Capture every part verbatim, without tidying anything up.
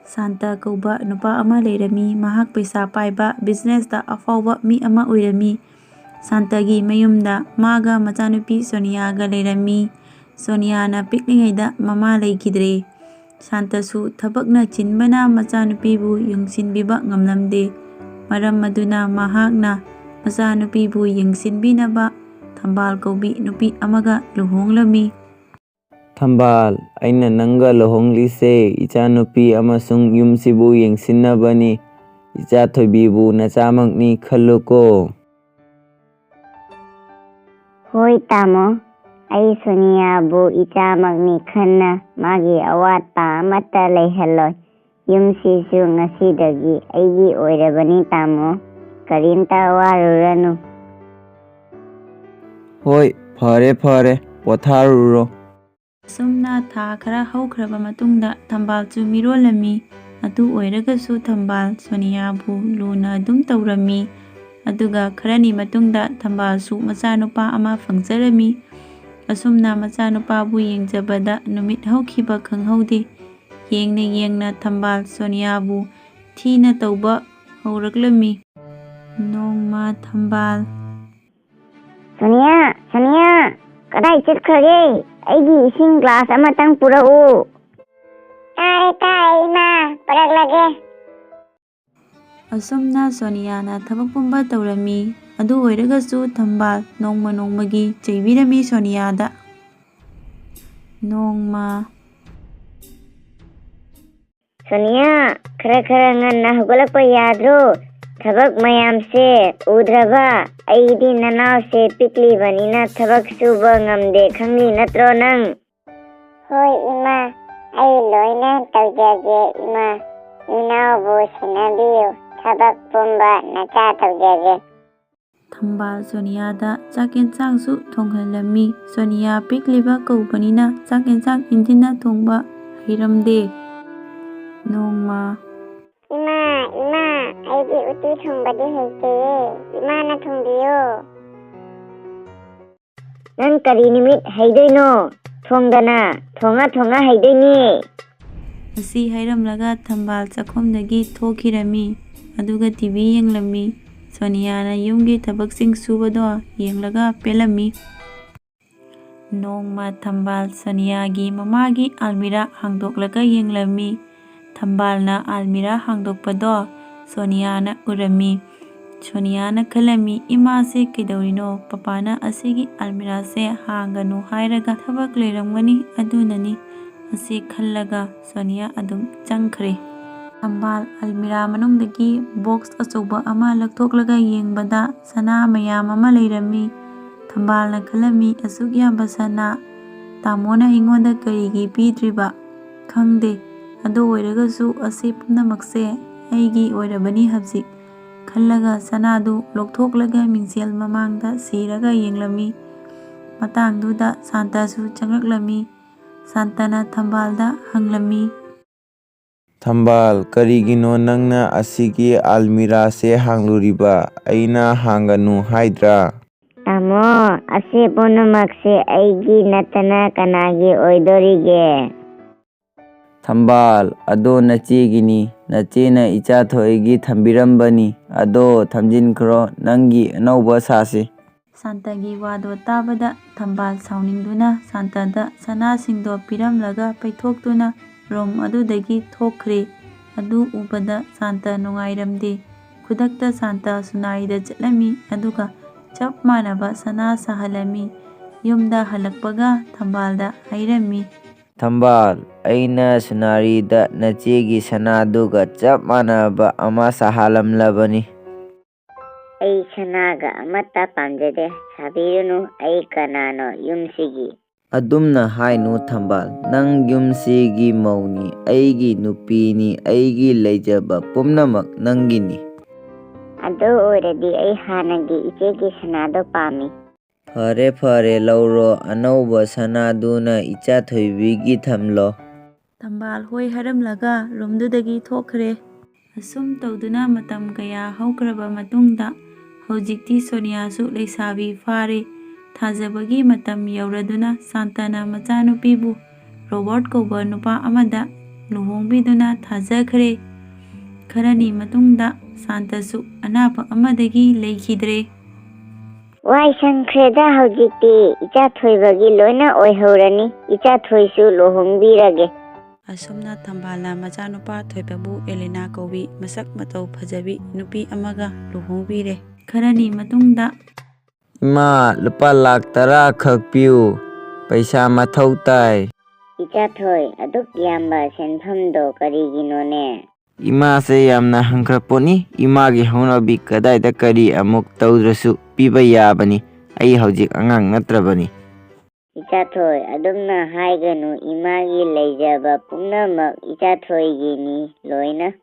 Santa ꯀꯧꯕ ꯅꯨꯄꯥ ꯑꯃ ꯂꯩꯔꯝꯃꯤ꯫ ꯃꯍꯥꯛ ꯄꯩꯁꯥ ꯄꯥꯏꯕ, ꯕꯤꯖꯤꯅꯦꯁꯇ ꯑꯐꯥꯎꯕ ꯃꯤ ꯑꯃ ꯑꯣꯏꯔꯝꯃꯤ꯫ ꯁꯥꯟꯇꯒꯤ ꯃꯌꯨꯝꯗ ꯃꯥꯒ ꯃꯆꯥꯅꯨꯄꯤ ꯁꯣꯅꯤꯌꯥꯒ ꯂꯩꯔꯝꯃꯤ꯫ ꯁꯣꯅꯤꯌꯥꯅ ꯄꯤꯛꯂꯤꯉꯩꯗ ꯃꯃꯥ ꯂꯩꯈꯤꯗ꯭ꯔꯦ꯫ ꯁꯥꯟꯇꯁꯨ ꯊꯕꯛꯅ ꯆꯤꯟꯕꯅ ꯃꯆꯥꯅꯨꯄꯤꯕꯨ ꯌꯦꯡꯁꯤꯟꯕꯤꯕ ꯉꯝꯂꯝꯗꯦ꯫ ꯃꯔꯝ ꯑꯗꯨꯅ ꯃꯍꯥꯛꯅ ꯃꯆꯥꯅꯨꯄꯤꯕꯨ ꯌꯦꯡꯁꯤꯟꯕꯤꯅꯕ ꯊꯝꯕꯥꯜ ꯀꯧꯕꯤ ꯅꯨꯄꯤ ꯑꯃꯒ ꯂꯨꯍꯣꯡꯂꯝꯃꯤ꯫ ꯊꯝꯕꯥꯜ, ꯑꯩꯅ ꯅꯪꯒ ꯂꯨꯍꯣꯡꯂꯤꯁꯦ ꯏꯆꯥꯅꯨꯄꯤ ꯑꯃꯁꯨꯡ ꯌꯨꯝꯁꯤꯕꯨ ꯌꯦꯡꯁꯤꯟꯅꯕꯅꯤ꯫ ꯏꯆꯥ ꯊꯣꯏꯕꯤꯕꯨ ꯅꯆꯥꯃꯛꯅꯤ ꯈꯜꯂꯨꯀꯣ꯫ ꯍꯣꯏ ꯇꯥꯃꯣ, ꯑꯩ ꯁꯣꯅꯤꯌꯥꯕꯨ ꯏꯆꯥꯃꯛꯅꯤ ꯈꯟꯅ ꯃꯥꯒꯤ ꯑꯋꯥꯠꯄ ꯑꯃꯠꯇ ꯂꯩꯍꯜꯂꯣꯏ꯫ ꯌꯨꯝꯁꯤꯁꯨ ꯉꯁꯤꯗꯒꯤ ꯑꯩꯒꯤ ꯑꯣꯏꯔꯕꯅꯤ ꯇꯥꯃꯣ, ꯀꯔꯤꯝꯇ ꯋꯥꯔꯨꯔꯅꯨ꯫ ꯍꯣꯏ, ꯐꯔꯦ ꯐꯔꯦ, ꯄꯣꯊꯥꯔꯨꯔꯣ꯫ ꯑꯁꯨꯝꯅ ꯊꯥ ꯈꯔ ꯍꯧꯈ꯭ꯔꯕ ꯃꯇꯨꯡꯗ ꯊꯝꯕꯥꯜꯁꯨ ꯃꯤꯔꯣꯜꯂꯝꯃꯤ꯫ ꯑꯗꯨ ꯑꯣꯏꯔꯒꯁꯨ ꯊꯝꯕꯥꯜ ꯁꯣꯅꯤꯌꯥꯕꯨ ꯂꯨꯅ ꯑꯗꯨꯝ ꯇꯧꯔꯝꯃꯤ꯫ ꯑꯗꯨꯒ ꯈꯔꯅꯤ ꯃꯇꯨꯡꯗ ꯊꯝꯕꯥꯜꯁꯨ ꯃꯆꯥꯅꯨꯄꯥ ꯑꯃ ꯐꯪꯖꯔꯝꯃꯤ꯫ ꯑꯁꯨꯝꯅ ꯃꯆꯥꯅꯨꯄꯥꯕꯨ ꯌꯦꯡꯖꯕꯗ ꯅꯨꯃꯤꯠ ꯍꯧꯈꯤꯕ ꯈꯪꯍꯧꯗꯦ꯫ ꯌꯦꯡꯅ ꯌꯦꯡꯅ ꯊꯝꯕꯥꯜ ꯁꯣꯅꯤꯌꯥꯕꯨ ꯊꯤꯅ ꯇꯧꯕ ꯍꯧꯔꯛꯂꯝꯃꯤ꯫ ꯅꯣꯡꯃ ꯊꯝꯕꯥꯜ ꯁꯣꯅꯤꯌꯥ, ꯁꯣꯅꯤꯌꯥ, ꯀꯗꯥꯏ ꯆꯠꯈ꯭ꯔꯒꯦ? ꯑꯩꯒꯤ ꯏꯁꯤꯡ ꯒ꯭ꯂꯥꯁ ꯑꯃꯇꯪ ꯄꯨꯔꯛꯎ꯫ ꯇꯥꯔꯦ, ꯇꯥꯔꯦ, ꯏꯃꯥ, ꯄꯨꯔꯛꯂꯒꯦ꯫ ꯑꯁꯨꯝꯅ ꯁꯣꯅꯤꯌꯥꯅ ꯊꯕꯛ ꯄꯨꯝꯕ ꯇꯧꯔꯝꯃꯤ꯫ ꯑꯗꯨ ꯑꯣꯏꯔꯒꯁꯨ ꯊꯝꯕꯥꯜ ꯅꯣꯡꯃ ꯅꯣꯡꯃꯒꯤ ꯆꯩꯕꯤꯔꯝꯃꯤ ꯁꯣꯅꯤꯌꯥꯗ꯫ ꯅꯣꯡꯃ ꯁꯣꯅꯤꯌꯥ, ꯈꯔ ꯈꯔ ꯉꯟꯅ ꯍꯧꯒꯠꯂꯛꯄ ꯌꯥꯗ꯭ꯔꯣ? ꯊꯕꯛ ꯃꯌꯥꯝꯁꯦ ꯎꯗ꯭ꯔꯕ? ꯑꯩꯗꯤ ꯅꯅꯥꯎꯁꯦ ꯄꯤꯛꯂꯤꯕꯅꯤꯅ ꯊꯕꯛ ꯁꯨꯕ ꯉꯝꯗꯦ, ꯈꯪꯂꯤ ꯅꯠꯇ꯭ꯔꯣ ꯅꯪ? ꯍꯣꯏ ꯏꯃꯥ, ꯑꯩ ꯂꯣꯏꯅ ꯇꯧꯖꯒꯦ ꯏꯃꯥ꯫ ꯏꯅꯥꯎꯕꯨ ꯁꯦꯟꯅꯕꯤꯌꯨ, ꯊꯕꯛ ꯄꯨꯝꯕ ꯅꯆꯥ ꯇꯧꯖꯒꯦ꯫ ꯊꯝꯕꯥꯜ ꯁꯣꯅꯤꯌꯥꯗ ꯆꯥꯛ ꯌꯦꯟꯁꯥꯡꯁꯨ ꯊꯣꯡꯍꯜꯂꯝꯃꯤ꯫ ꯁꯣꯅꯤꯌꯥ ꯄꯤꯛꯂꯤꯕ ꯀꯧꯕꯅꯤꯅ ꯆꯥꯛ ꯌꯦꯟꯁꯥꯡ ꯏꯟꯖꯤꯟꯅ ꯊꯣꯡꯕ ꯍꯩꯔꯝꯗꯦ꯫ ꯅꯣꯡꯃ ꯏꯃꯥ, ꯏꯃꯥ, ꯑꯩꯗꯤ ꯎꯇꯤ ꯊꯣꯡꯕꯗꯤ ꯍꯩꯇꯦꯌꯦ꯫ ꯏꯃꯥꯅ ꯊꯣꯡꯕꯤꯌꯣ꯫ ꯅꯪ ꯀꯔꯤ ꯅꯨꯃꯤꯠ ꯍꯩꯗꯣꯏꯅꯣ? ꯊꯣꯡꯗꯅ, ꯊꯣꯡꯉ ꯊꯣꯡꯉ ꯍꯩꯗꯣꯏꯅꯦ꯫ ꯑꯁꯤ ꯍꯥꯏꯔꯝꯂꯒ ꯊꯝꯕꯥꯜ ꯆꯥꯛꯈꯨꯝꯗꯒꯤ ꯊꯣꯛꯈꯤꯔꯝꯃꯤ꯫ ꯑꯗꯨꯒ ꯇꯤ ꯚꯤ ꯌꯦꯡꯂꯝꯃꯤ꯫ ꯁꯣꯅꯤꯌꯥꯅ ꯌꯨꯝꯒꯤ ꯊꯕꯛꯁꯤꯡ ꯁꯨꯕꯗꯣ ꯌꯦꯡꯂꯒ ꯄꯦꯜꯂꯝꯃꯤ꯫ ꯅꯣꯡꯃ ꯊꯝꯕꯥꯜ ꯁꯣꯅꯤꯌꯥꯒꯤ ꯃꯃꯥꯒꯤ ꯑꯜꯃꯤꯔꯥ ꯍꯥꯡꯗꯣꯛꯂꯒ ꯌꯦꯡꯂꯝꯃꯤ꯫ ꯊꯝꯕꯥꯜꯅ ꯑꯜꯃꯤꯔꯥ ꯍꯥꯡꯗꯣꯛꯄꯗꯣ ꯁꯣꯅꯤꯌꯥꯅ ꯎꯔꯝꯃꯤ꯫ ꯁꯣꯅꯤꯌꯥꯅ ꯈꯜꯂꯝꯃꯤ, "ꯏꯃꯥꯁꯦ ꯀꯩꯗꯧꯔꯤꯅꯣ? ꯄꯄꯥꯅ ꯑꯁꯤꯒꯤ ꯑꯜꯃꯤꯔꯥꯁꯦ ꯍꯥꯡꯒꯅꯨ ꯍꯥꯏꯔꯒ ꯊꯕꯛ ꯂꯩꯔꯝꯒꯅꯤ, ꯑꯗꯨꯅꯅꯤ" ꯑꯁꯤ ꯈꯜꯂꯒ ꯁꯣꯅꯤꯌꯥ ꯑꯗꯨꯝ ꯆꯪꯈ꯭ꯔꯦ꯫ ꯊꯝꯕꯥꯜ ꯑꯜꯃꯤꯔꯥ ꯃꯅꯨꯡꯗꯒꯤ ꯕꯣꯛꯁ ꯑꯆꯧꯕ ꯑꯃ ꯂꯧꯊꯣꯛꯂꯒ ꯌꯦꯡꯕꯗ ꯁꯅꯥ ꯃꯌꯥꯝ ꯑꯃ ꯂꯩꯔꯝꯃꯤ꯫ ꯊꯝꯕꯥꯜꯅ ꯈꯜꯂꯝꯃꯤ, "ꯑꯁꯨꯛ ꯌꯥꯝꯕ ꯁꯅꯥ ꯇꯥꯃꯣꯅ ꯑꯩꯉꯣꯟꯗ ꯀꯔꯤꯒꯤ ꯄꯤꯗ꯭ꯔꯤꯕ? ꯈꯪꯗꯦ꯫ ꯑꯗꯨ ꯑꯣꯏꯔꯒꯁꯨ ꯑꯁꯤ ꯄꯨꯝꯅꯃꯛꯁꯦ ꯑꯩꯒꯤ ꯑꯣꯏꯔꯕꯅꯤ ꯍꯧꯖꯤꯛ" ꯈꯜꯂꯒ ꯁꯅꯥꯗꯨ ꯂꯧꯊꯣꯛꯂꯒ ꯃꯤꯡꯁꯦꯜ ꯃꯃꯥꯡꯗ ꯁꯤꯔꯒ ꯌꯦꯡꯂꯝꯃꯤ꯫ ꯃꯇꯥꯡꯗꯨꯗ ꯁꯥꯟꯇꯁꯨ ꯆꯪꯂꯛꯂꯝꯃꯤ꯫ ꯁꯥꯟꯇꯅ ꯊꯝꯕꯥꯜꯗ ꯍꯪꯂꯝꯃꯤ꯫ "ꯊꯝꯕꯥꯜ, ꯀꯔꯤꯒꯤꯅꯣ ꯅꯪꯅ ꯑꯁꯤꯒꯤ ꯑꯜꯃꯤꯔꯥꯁꯦ ꯍꯥꯡꯂꯨꯔꯤꯕ? ꯑꯩꯅ ꯍꯥꯡꯒꯅꯨ ꯍꯥꯏꯗ꯭ꯔꯥ?" "ꯇꯥꯃꯣ, ꯑꯁꯤ ꯄꯨꯝꯅꯃꯛꯁꯦ ꯑꯩꯒꯤ ꯅꯠꯇꯅ ꯀꯅꯥꯒꯤ ꯑꯣꯏꯗꯣꯔꯤꯒꯦ?" "ꯊꯝꯕꯥꯜ, ꯑꯗꯣ ꯅꯆꯦꯒꯤꯅꯤ꯫ ꯅꯆꯦꯅ ꯏꯆꯥ ꯊꯣꯏꯒꯤ ꯊꯝꯕꯤꯔꯝꯕꯅꯤ꯫ ꯑꯗꯣ ꯊꯝꯖꯤꯟꯈ꯭ꯔꯣ, ꯅꯪꯒꯤ ꯑꯅꯧꯕ ꯁꯥꯁꯤ꯫" ꯁꯥꯟꯇꯒꯤ ꯋꯥꯗꯣ ꯇꯥꯕꯗ ꯊꯝꯕꯥꯜ ꯁꯥꯎꯅꯤꯡꯗꯨꯅ ꯁꯥꯟꯇꯗ ꯁꯅꯥꯁꯤꯡꯗꯣ ꯄꯤꯔꯝꯂꯒ ꯄꯩꯊꯣꯛꯇꯨꯅ ꯔꯨꯝ ꯑꯗꯨꯗꯒꯤ ꯊꯣꯛꯈ꯭ꯔꯦ꯫ ꯑꯗꯨ ꯎꯕꯗ ꯁꯥꯟꯇ ꯅꯨꯡꯉꯥꯏꯔꯝꯗꯦ꯫ ꯈꯨꯗꯛꯇ ꯁꯥꯟꯇ ꯁꯨꯅꯥꯔꯤꯗ ꯆꯠꯂꯝꯃꯤ, ꯑꯗꯨꯒ ꯆꯞ ꯃꯥꯟꯅꯕ ꯁꯅꯥ ꯁꯥꯍꯜꯂꯝꯃꯤ꯫ ꯌꯨꯝꯗ ꯍꯜꯂꯛꯄꯒ ꯊꯝꯕꯥꯜꯗ ꯍꯥꯏꯔꯝꯃꯤ꯫ "ꯊꯝꯕꯥꯜ, ꯑꯩꯅ ꯁꯨꯅꯥꯔꯤꯗ ꯅꯆꯦꯒꯤ ꯁꯅꯥꯗꯨꯒ ꯆꯞ ꯃꯥꯟꯅꯕ ꯑꯃ ꯁꯥꯍꯜꯂꯝꯂꯕꯅꯤ꯫" "ꯑꯩ ꯁꯅꯥꯒ ꯑꯃꯠꯇ ꯄꯥꯝꯖꯗꯦ꯫ ꯁꯥꯕꯤꯔꯨꯅꯨ, ꯑꯩ ꯀꯅꯥꯅꯣ ꯌꯨꯝꯁꯤꯒꯤ?" "ꯑꯗꯨꯝꯅ ꯍꯥꯏꯅꯨ ꯊꯝꯕꯥꯜ, ꯅꯪ ꯌꯨꯝꯁꯤꯒꯤ ꯃꯧꯅꯤ, ꯑꯩꯒꯤ ꯅꯨꯄꯤꯅꯤ, ꯑꯩꯒꯤ ꯂꯩꯖꯕ ꯄꯨꯝꯅꯃꯛ ꯅꯪꯒꯤꯅꯤ꯫" "ꯑꯗꯨ ꯑꯣꯏꯔꯗꯤ ꯑꯩ ꯍꯥꯟꯅꯒꯤ ꯏꯆꯦꯒꯤ ꯁꯅꯥꯗꯣ ꯄꯥꯝꯃꯤ꯫" "ꯐꯔꯦ, ꯐꯔꯦ, ꯂꯧꯔꯣ, ꯑꯅꯧꯕ ꯁꯅꯥꯗꯨꯅ ꯏꯆꯥ ꯊꯣꯏꯕꯤꯒꯤ ꯊꯝꯂꯣ꯫" ꯊꯝꯕꯥꯜ ꯍꯣꯏ ꯍꯥꯏꯔꯝꯂꯒ ꯔꯨꯝꯗꯨꯗꯒꯤ ꯊꯣꯛꯈ꯭ꯔꯦ꯫ ꯑꯁꯨꯝ ꯇꯧꯗꯨꯅ ꯃꯇꯝ ꯀꯌꯥ ꯍꯧꯈ꯭ꯔꯕ ꯃꯇꯨꯡꯗ, ꯍꯧꯖꯤꯛꯇꯤ ꯁꯣꯅꯤꯌꯥꯁꯨ ꯂꯩꯁꯥꯕꯤ ꯐꯥꯔꯦ꯫ ꯊꯥꯖꯕꯒꯤ ꯃꯇꯝ ꯌꯧꯔꯗꯨꯅ ꯁꯥꯟꯇꯅ ꯃꯆꯥꯅꯨꯄꯤꯕꯨ ꯔꯣꯕꯔꯠ ꯀꯧꯕ ꯅꯨꯄꯥ ꯑꯃꯗ ꯂꯨꯍꯣꯡꯕꯤꯗꯨꯅ ꯊꯥꯖꯈ꯭ꯔꯦ꯫ ꯈꯔꯅꯤ ꯃꯇꯨꯡꯗ ꯁꯥꯟꯇꯁꯨ ꯑꯅꯥꯕ ꯑꯃꯗꯒꯤ ꯂꯩꯈꯤꯗ꯭ꯔꯦ꯫ ꯋꯥꯏ ꯁꯪꯈ꯭ꯔꯦꯗ, ꯍꯧꯖꯤꯛꯇꯤ ꯏꯆꯥ ꯊꯣꯏꯕꯒꯤ ꯂꯣꯏꯅ ꯑꯣꯏꯍꯧꯔꯅꯤ꯫ ꯏꯆꯥ ꯊꯣꯏꯁꯨ ꯂꯨꯍꯣꯡꯕꯤꯔꯒꯦ꯫ ꯑꯁꯨꯝꯅ ꯊꯝꯕꯥꯜꯅ ꯃꯆꯥꯅꯨꯄꯥ ꯊꯣꯏꯕꯕꯨ ꯑꯦꯂꯤꯅꯥ ꯀꯧꯕꯤ ꯃꯁꯛ ꯃꯇꯧ ꯐꯖꯕꯤ ꯅꯨꯄꯤ ꯑꯃꯒ ꯂꯨꯍꯣꯡꯕꯤꯔꯦ꯫ ꯈꯔꯅꯤ ꯃꯇꯨꯡꯗ ꯏꯃꯥ, ꯂꯨꯄꯥ ꯂꯥꯛ ꯇꯔꯥ ꯈꯛ ꯄꯤꯌꯨ, ꯄꯩꯁꯥ ꯃꯊꯧ ꯇꯥꯏ꯫ ꯏꯆꯥ ꯊꯣꯏ, ꯑꯗꯨꯛ ꯌꯥꯝꯕ ꯁꯦꯟꯐꯝꯗꯣ ꯀꯔꯤꯒꯤꯅꯣꯅꯦ? ꯏꯃꯥꯁꯦ ꯌꯥꯝꯅ ꯍꯪꯈ꯭ꯔꯄꯣꯠꯅꯤ꯫ ꯏꯃꯥꯒꯤ ꯍꯧꯅꯕꯤ ꯀꯗꯥꯏꯗ ꯀꯔꯤ ꯑꯃꯨꯛ ꯇꯧꯗ꯭ꯔꯁꯨ ꯄꯤꯕ ꯌꯥꯕꯅꯤ꯫ ꯑꯩ ꯍꯧꯖꯤꯛ ꯑꯉꯥꯡ ꯅꯠꯇ꯭ꯔꯕꯅꯤ꯫ ꯏꯆꯥ ꯊꯣꯏ, ꯑꯗꯨꯝꯅ ꯍꯥꯏꯒꯅꯨ꯫ ꯏꯃꯥꯒꯤ ꯂꯩꯖꯕ ꯄꯨꯝꯅꯃꯛ ꯏꯆꯥ ꯊꯣꯏꯒꯤꯅꯤ ꯂꯣꯏꯅ꯫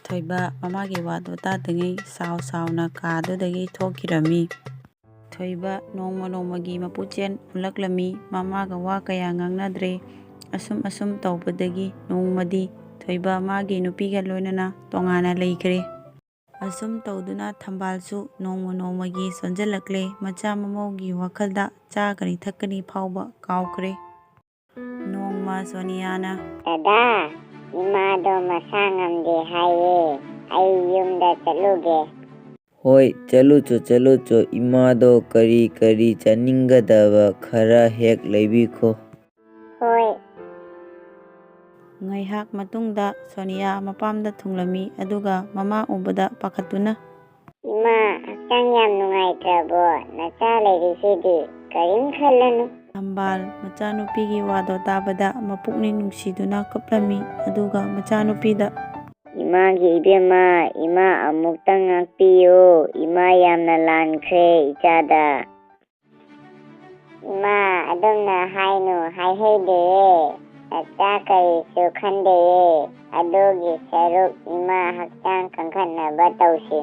ꯊꯣꯏꯕ ꯃꯃꯥꯒꯤ ꯋꯥꯗꯣ ꯇꯥꯗ꯭ꯔꯤꯉꯩ ꯁꯥꯎ ꯁꯥꯎꯅ ꯀꯥꯗꯨꯗꯒꯤ ꯊꯣꯛꯈꯤꯔꯝꯃꯤ꯫ ꯊꯣꯏꯕ ꯅꯣꯡꯃ ꯅꯣꯡꯃꯒꯤ ꯃꯄꯨꯆꯦꯜ ꯑꯣꯜꯂꯛꯂꯝꯃꯤ꯫ ꯃꯃꯥꯒ ꯋꯥ ꯀꯌꯥ ꯉꯥꯡꯅꯗ꯭ꯔꯦ꯫ ꯑꯁꯨꯝ ꯑꯁꯨꯝ ꯇꯧꯕꯗꯒꯤ ꯅꯣꯡꯃꯗꯤ ꯊꯣꯏꯕ ꯃꯥꯒꯤ ꯅꯨꯄꯤꯒ ꯂꯣꯏꯅꯅ ꯇꯣꯉꯥꯟꯅ ꯂꯩꯈ꯭ꯔꯦ꯫ ꯑꯁꯨꯝ ꯇꯧꯗꯨꯅ ꯊꯝꯕꯥꯜꯁꯨ ꯅꯣꯡꯃ ꯅꯣꯡꯃꯒꯤ ꯁꯣꯟꯖꯜꯂꯛꯂꯦ꯫ ꯃꯆꯥ ꯃꯃꯧꯒꯤ ꯋꯥꯈꯜꯗ ꯆꯥꯒꯅꯤ ꯊꯛꯀꯅꯤ ꯐꯥꯎꯕ ꯀꯥꯎꯈ꯭ꯔꯦ꯫ ꯅꯣꯡꯃ ꯁꯣꯅꯤꯌꯥꯅ, "ꯗꯗꯥ, ꯏꯃꯥꯗꯣ ꯃꯁꯥ ꯉꯝꯗꯦ ꯍꯥꯏꯌꯦ, ꯑꯩ ꯌꯨꯝꯗ ꯆꯠꯂꯨꯒꯦ꯫" "ꯍꯣꯏ, ꯆꯠꯂꯨꯆꯣ, ꯆꯠꯂꯨꯆꯣ꯫ ꯏꯃꯥꯗꯣ ꯀꯔꯤ ꯀꯔꯤ ꯆꯥꯅꯤꯡꯒꯗꯕ ꯈꯔ ꯍꯦꯛ ꯂꯩꯕꯤꯈꯣ꯫" "ꯍꯣꯏ꯫" ꯉꯥꯏꯍꯥꯛ ꯃꯇꯨꯡꯗ ꯁꯣꯅꯤꯌꯥ ꯃꯄꯥꯝꯗ ꯊꯨꯡꯂꯝꯃꯤ, ꯑꯗꯨꯒ ꯃꯃꯥ ꯎꯕꯗ ꯄꯥꯈꯠꯇꯨꯅ, "ꯏꯃꯥ, ꯍꯛꯆꯥꯡ ꯌꯥꯝ ꯅꯨꯡꯉꯥꯏꯇ꯭ꯔꯕꯣ? ꯅꯆꯥ ꯂꯩꯔꯤꯁꯤꯗꯤ, ꯀꯔꯤꯝ ꯈꯜꯂꯅꯨ꯫" ꯊꯝꯕꯥꯜ ꯃꯆꯥꯅꯨꯄꯤꯒꯤ ꯋꯥꯗꯣ ꯇꯥꯕꯗ ꯃꯄꯨꯛꯅꯤꯡ ꯅꯨꯡꯁꯤꯗꯨꯅ ꯀꯞꯂꯝꯃꯤ, ꯑꯗꯨꯒ ꯃꯆꯥꯅꯨꯄꯤꯗ, "ꯏꯃꯥꯒꯤ ꯏꯕꯦꯝꯃ, ꯏꯃꯥ ꯑꯃꯨꯛꯇꯪ ꯉꯥꯛꯄꯤꯌꯨ꯫ ꯏꯃꯥ ꯌꯥꯝꯅ ꯂꯥꯟꯈ꯭ꯔꯦ ꯏꯆꯥꯗ꯫" "ꯏꯃꯥ, ꯑꯗꯨꯝꯅ ꯍꯥꯏꯅꯨ, ꯍꯥꯏꯍꯩꯗꯦꯌꯦ꯫ ꯅꯆꯥ ꯀꯔꯤꯁꯨ ꯈꯟꯗꯦꯌꯦ꯫ ꯑꯗꯨꯒꯤ ꯁꯔꯨꯛ ꯏꯃꯥ ꯍꯛꯆꯥꯡ ꯀꯟꯈꯠꯅꯕ ꯇꯧꯁꯤ꯫"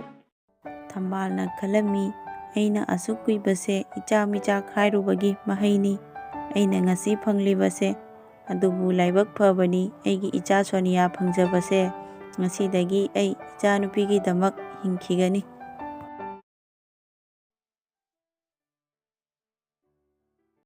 ꯊꯝꯕꯥꯜꯅ ꯈꯜꯂꯝꯃꯤ, "ꯑꯩꯅ ꯑꯁꯨꯛ ꯀꯨꯏꯕꯁꯦ ꯏꯆꯥ ꯃꯤꯆꯥ ꯈꯥꯏꯔꯨꯕꯒꯤ ꯃꯍꯩꯅꯤ ꯑꯩꯅ ꯉꯁꯤ ꯐꯪꯂꯤꯕꯁꯦ꯫ ꯑꯗꯨꯕꯨ ꯂꯥꯏꯕꯛ ꯐꯕꯅꯤ ꯑꯩꯒꯤ ꯏꯆꯥ ꯁꯣꯅꯤꯌꯥ ꯐꯪꯖꯕꯁꯦ꯫ ꯉꯁꯤꯗꯒꯤ ꯑꯩ ꯏꯆꯥꯅꯨꯄꯤꯒꯤꯗꯃꯛ ꯍꯤꯡꯈꯤꯒꯅꯤ꯫"